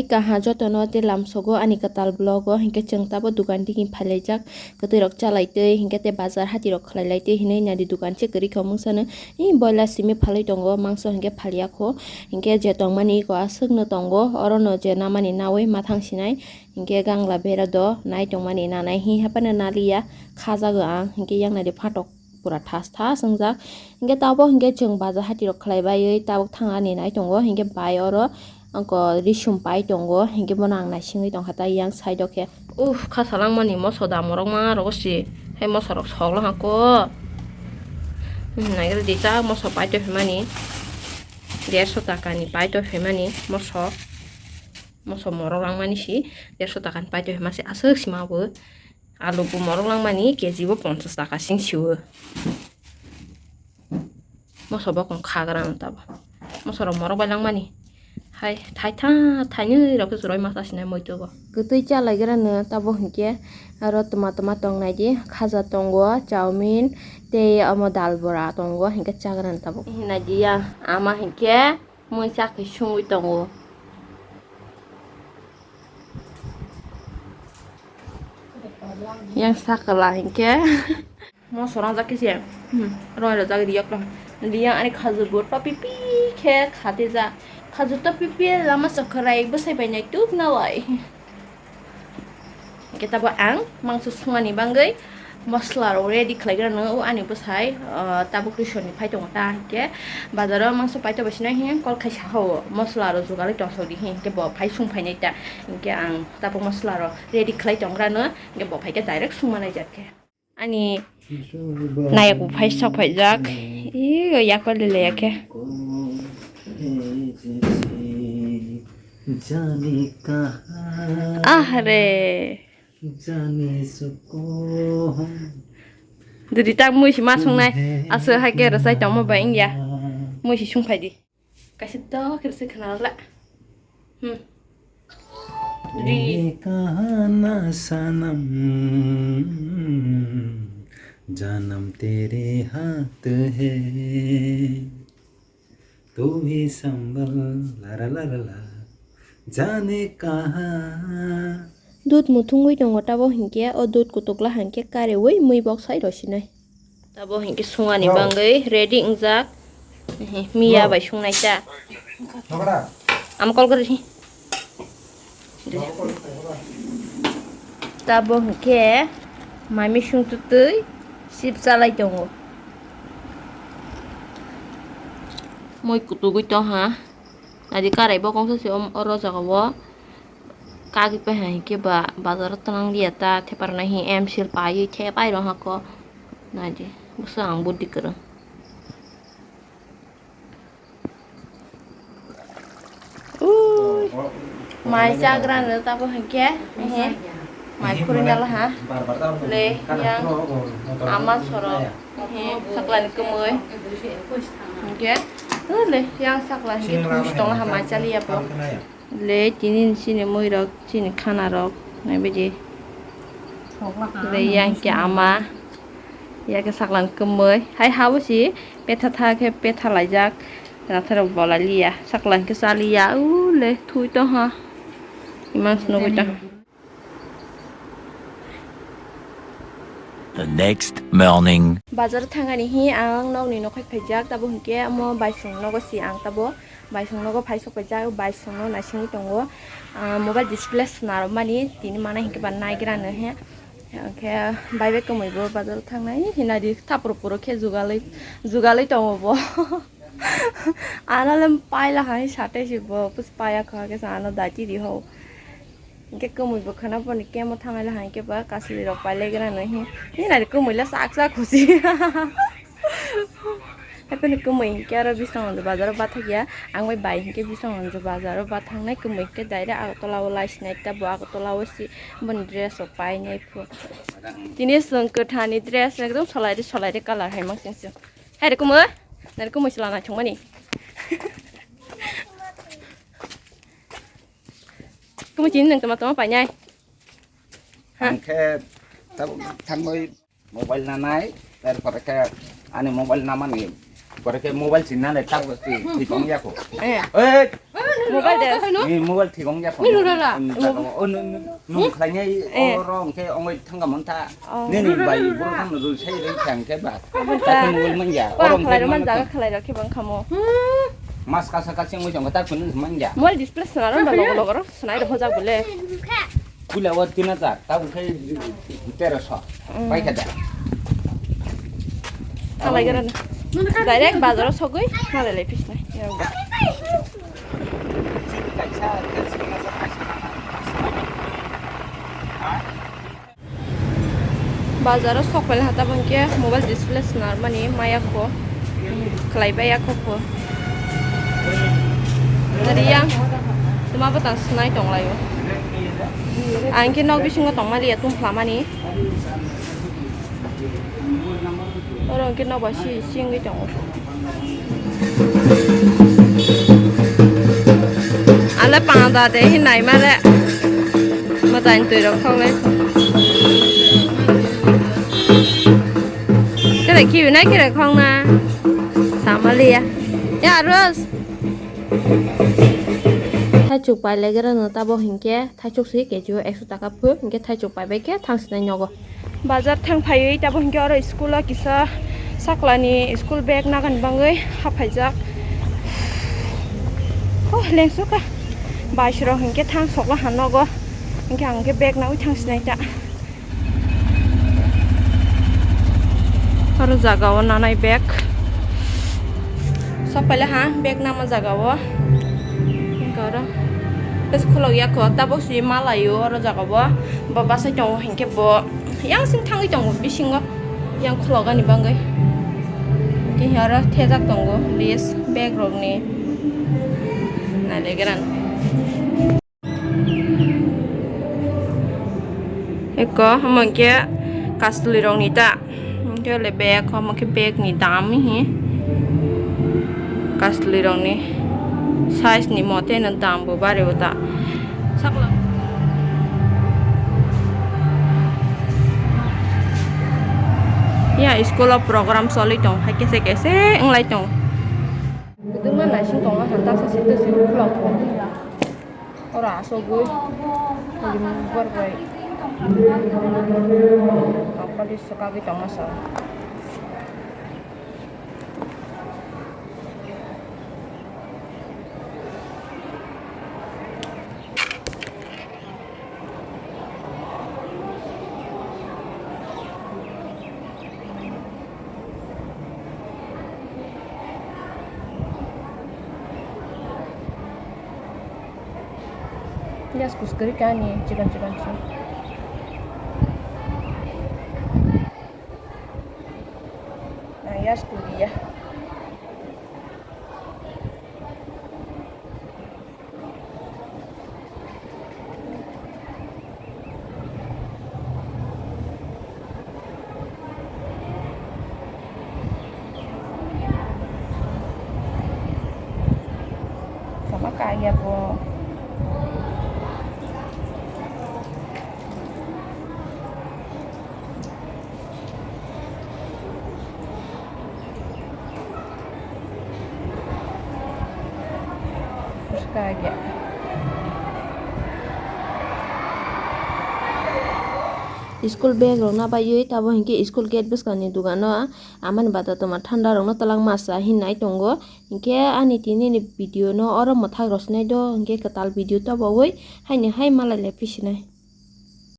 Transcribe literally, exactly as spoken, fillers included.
Kaha jotono tei lamsogo ani kwtal vlog o, hinkhe chwng tabuk dukan digi phailaijak, kwtwi rok chalaitwi, hinkhe tei bazar hati rok khlailaitwi hinwi nadi dukan se kwrwi kha mungsano. I boila simi phalwi tongo, mangso hinkhe phalyakho, hinkhe je tongmani eko aswkno tongo, orono je namani nawi mathang sinai, hinkhe gangla bera do nai tongmani nanai hi haphano naliya, khajago ang, hinkhe yang nadi phatok pura thas thas wngjak. Hinkhe tabuk hinkhe chwng bazar hati rok khlai baiwi tabuk thangani nai tongo, hinkhe bai oro angko risum pai tongo, hinkhe bono ang naisingwi tongkha ta yang side o khe. Uff, kha salangmani moso dam rok ma rogo si, hai moso rok sok lang ko. Hmm, naigra di ta moso pai to himani, derso taka ni pai to himani moso, moso morok langmani si, derso taka ni pai to hima si aswk sima bo. Alu bo morok langmani K G bo ponchas taka sing siwo. Moso bokong khagra no tabo. Moso rok morok bai langmani. Hai, thai tha, thainwi rok khe chwrai masa sinai moito bo. Kwtwi chalaigra no tabo hinkhe aro toma toma tongnai di. Khaja tongo, chowmin, tei omo dal bora tongo, hinkhe chagra no tabo. Hinai di ya, ama hinkhe mui cha khe sungwi tongo. Yang sakala hinkhe. Moso rangjak khe se, hmm, roi rojak riyok rok. Riyang ani khajur bo topi pi khe khate ja. Khajur topi pi lama chokrai bwsai bai nai tuk na wai. Hinkhe tabuk ang mangso sungani bagwi mosla rok ready khlaigra no o ani bwsai, ah, tabuk tuition ni phai tongo ta hinkhe bazar o mangso paito bai sinai hinkhe call khai saha o mosla rok jugarwi tongsok di hinkhe bo phai sung phainai ta hinkhe ang tabuk mosla rok ready khlai tongra no hinkhe bo phaikhe direct sungma naijak khe. Ani nayak bo phai sok phaijak. Ego yak pali le ya khe. Ah re. Didi tak mui si ma sungnai. Aso hai khe rwchai tongma bai wngya. Mui si sung phai di. Kaisa dok khe se khna la. Hmm. Ri. ये कहाँ ना सनम, जानम तेरे हाथ है, तू ही संभल, ला ला ला ला ला, जाने कहाँ. Dud muthungwi tongo tabo hinkhe o dud kutukla hinkhe karewi mui bok sai rosinai. Tabo hinkhe sungani bagwi ready wngjak. Miya bai sungnai ta. Am call kori. Tabo hinkhe mami sungtutwi sip chalai tongo. Mui kutugwi tongha. Adi karai bokong se oro jaga o. Kagwi pai hai khe ba bazar o twlang liya ta thepar nai hi M C L pai the pai rw hako. Naidi bwswk ang buddi kwrwng. Ui, mai chagra no tabo hinkhe, ehe, mai khurui nala ha. Le yang ama soro, ehe, sakla ni kwmwi. Hinkhe, le yang sakla hinkhe thusi tong ha mai chaliya bo. Le tini chini mui rok, chini khana rok, naibaidi. Le yang khe ama, ya khe saklang kwmwi. Hai habo si petha tha khe petha laijak. Natharo bolai liya, saklang khe cha liya. U le thui tongha. Imang se nugui tongha. The next morning. Bazar thangani hi ang nokni nokhai phaijak, tabo hinkhe omo baisong nogo si ang tabo. Baisong nogo phai sok paijak, baisong no naisingwi tongo. Ah, mobile display swnarokmani tini mana hinkhe ba naigra no he. Hinkhe bai bai kwmwi bo bazar o thangnai hinadi tapro puro khe jugalwi, jugalwi tongo bo. Ano le paila hai satai si bo, pus paya kha khe sa ano daiti di ho. Hinkhe kwmwi bo khwna boni kemo thangnai le hai khe ba kasli rok pailai gra no hi. Hinadi kwmwi le sak sak khusi. Haikhe kwmwi hinkhe aro bisong bazar o bathakya, ang bai bai hinkhe bisong bazar o bathangnai, kwmwi hinkhe direct Agartala o laisinai ta bo Agartala o si boni dress rok painai phu. Tini chwng kwthani dress ekdom solai ri solai ri colour hai mang sing sing. Hai re kwmwi, nari kwmwi se lana chwngmani. Kwmwi chini nwng tama tama painai. Ha? Ang khe tabuk thangwi mobile nanai, tarpore khe ani mobile namani, pore khe mobile sinna le tabuk si thibong yako. Eh. Ei! Mobile de. Ni mobile thik wng ya phone. Ni rura la. Ni jaga o, o, ni, ni, nung khlainai. Eh. Oro hwnkhe ongoi thangka montha. Oh. Nini bai buru thang rul sai reng thang khe ba. Aboni ta. Khe mobile man ya. Wa oro khlai hwnkhe ro man man jaga khlai ro khe bang khamo. Mas kasa kasi ongoi jong ta kun man ya. Mobile display swnaro ba logo logo ro swnai ro hojak bole. Puila o tin hajar, ta wngkhe teroso. Mm. Paikha da. Khalai gara na. Direct bazaro sogwi malai lai phisnai. Bazaro sok paile hata bangke mobile display snar mani maya kho. Khlai bai ya kho kho. Nari yang tuma bwtang snai tong laio. Ang khe nok bisingo tong mali ya tum phlamani. Oro hwnkhe nok bai si si wngwi tongo. Ale pangda de hinai mare. Mwtai twi rok khok lai. Kere khibi nai kere khok na. Samaliya. Ya Rose. Thaichuk pai legerano tabo hinkhe thaichuk si kg o ekso taka phu hinkhe thaichuk pai bai khe thang sinai nogo. Bazar thang phaiwi tabo hinkhe oro school o kisa saklani school bag nagani bangwi haphaijak. Oh, lengsu kha. Baisrok hinkhe thang sokla ha nogo. Hinkhe ang khe bag nagwi thang sinai ta. Oro jaga o nanai bag. Sok paile ha bag nama jaga o. Hinkhe oro. Bes khulok ya kho. Tabok si malaio oro jaga o. Ba basai tongo hinkhe bo. Yang sing thangwi tongo bisingo. Yang khulok ani bangwi. Hinkhe oro thejak tongo list bag rok ni. Nai legeran. Eko, omo hinkhe kastuli rokni ta. Hinkhe le bag, omo khe bag ni dam hi. Kastuli rokni size ni mote no dam bo bari o ta. Sakla. Ya, school o program choli tong, hai kese kese wng lai tong. Kwdwkma naising tongo, han taksa se twi se khulok. Oro asugwi rimung bor bai. Ang police swkagwi tongma sa. Yas kus kwrwi kani chikon chikon se. Na yas kuriya. Tama kaya po. Bwskang ya. School bag rok na bai oi, tabo hinkhe school gate bwskang ni dogano amani bata tongma thanda rok no twlangma sa hinwi tongo. Hinkhe ani tini ni video no oro mwthak rw sinai do, hinkhe kwtal video tobo oi haini hai malai lai phi sinai.